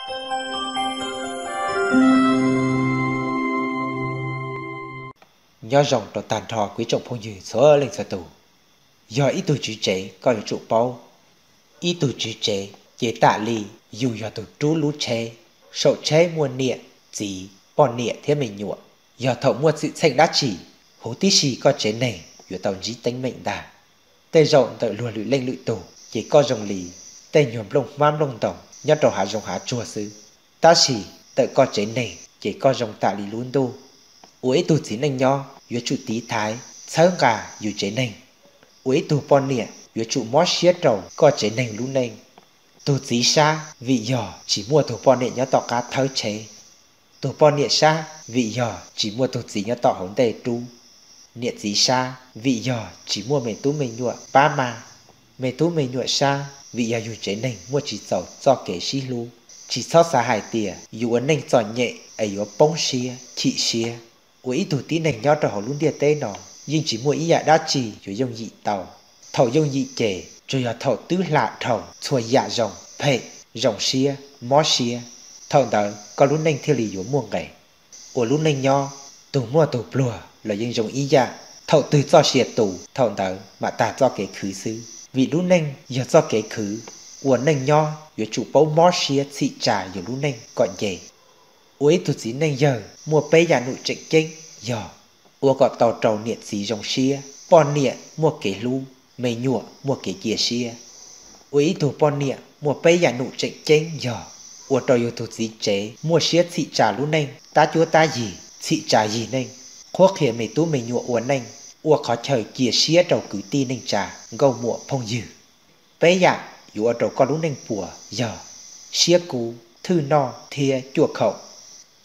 Nyob zoo rau tag nrho kuv ib tsoom phooj ywg txhua leej txhua tus. Yog ib tug tswv tsev koj yuav tsum paub, ib tug tswv tsev ces tam li yus yog tus rub lub tsheb. Saum tsheb muaj niam, txiv, poj niam thiab me nyuam. Yog thaum muaj txwm txheej dab tsi, huv tib si koj tsev neeg yuav tau ntsib teeb meem ntag. Tej zaum ntawm luag lwm leej lwm tug ces koj zoo li tej nyuag nplooj hmab nplooj ntoos nyob rau hav zoov hav tsuag xwb, tab sis ntawm koj tsev neeg ces koj zoo tam li lub ntuj. Ua ib tug txiv neej nyob yuav tsum tiv thaiv, txhawb nqa yus tsev neeg. Ua ib tug poj niam yuav tsum mob siab rau koj tsev neeg lub neej. Tug txiv sab vim yog tsis muaj tug poj niam nyob tom qab thawb tsheb. Tug poj niam sab vim yog tsis muaj tug txiv nyob tom hauv ntej rub. Niam txiv sab vim yog tsis muaj me tub me nyuam pab mas. Me tub me nyuam sab vim yog yus tsev neeg muaj tsis txaus txoj kev sib hlub. Tsis txhob xav hais tias yus ua neej txom nyem es yuav poob siab chim siab. Ua ib tug tib neeg nyob rau hauv lub ntiaj teb no yeej tsis muaj ib yam dab tsi yuav yooj yim tau. Thaum yooj yim ces tsuas yog thaum twb hla dhau txhua yam zoo, phem, zoo siab, mob siab, thaum ntawd koj lub neej thiaj li yuav muaj nqes. Ua lub neej nyob, tus muaj tus pluag los yeej zoo ib yam. Thaum twg txoj sia tu, thaum ntawd mam tag txoj kev khwv xwb. Vim lub neej yog txoj kev khwv, ua neej nyob yuav tsum paub mob siab txhim tsa yus lub neej kom nce. Ua ib tug txiv neej yawg muaj peb yam num tseem ceeb yog: ua kom tau rau niam txiv zoo siab, poj niam muaj kev hlub, me nyuam muaj kev cia siab. Ua ib tug poj niam muaj peb yam num tseem ceeb yog: ua rau yus tus txiv tsev muaj siab txhim tsa lub neej, tab cuab tab yig, txhim tsa yig neej, qhuab qhia me tub me nyuam ua neej, ua qhov chaw cia siab rau kwv tij neej tsa, nkauj muam phooj ywg. Peb yam yuav ua rau koj lub neej puas yog: siab kub, thwj noj thiab cuaj khaum.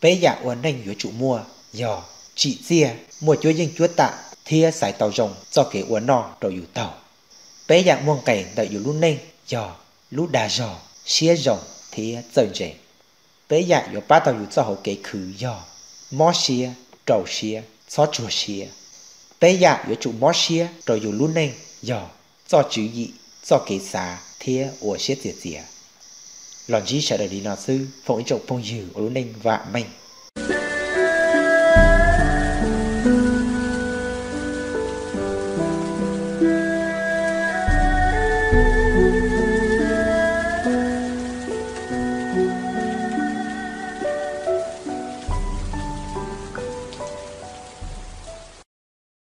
Peb yam ua neej yuav tsum muaj yog: tsim txiaj, muaj cuab yeej cuab tam thiab xaiv tau zoo txoj kev ua noj rau yus taug. Peb yam muaj nqes ntawm yus lub neej yog: lub dag zog, siab zoo thiab txawj ntse. Peb yam yuav pab tau yus txoj hauv kev khwv yog: mob siab, rau siab, txhob tsuag siab. Peb yam yuav tsum mob siab rau yus lub neej yog: txoj tswv yim, txoj kev xav thiab ua siab txias txias. Los ntsib sawv daws li no xwb, foom ib tsoom phooj ywg ua lub neej vam meej.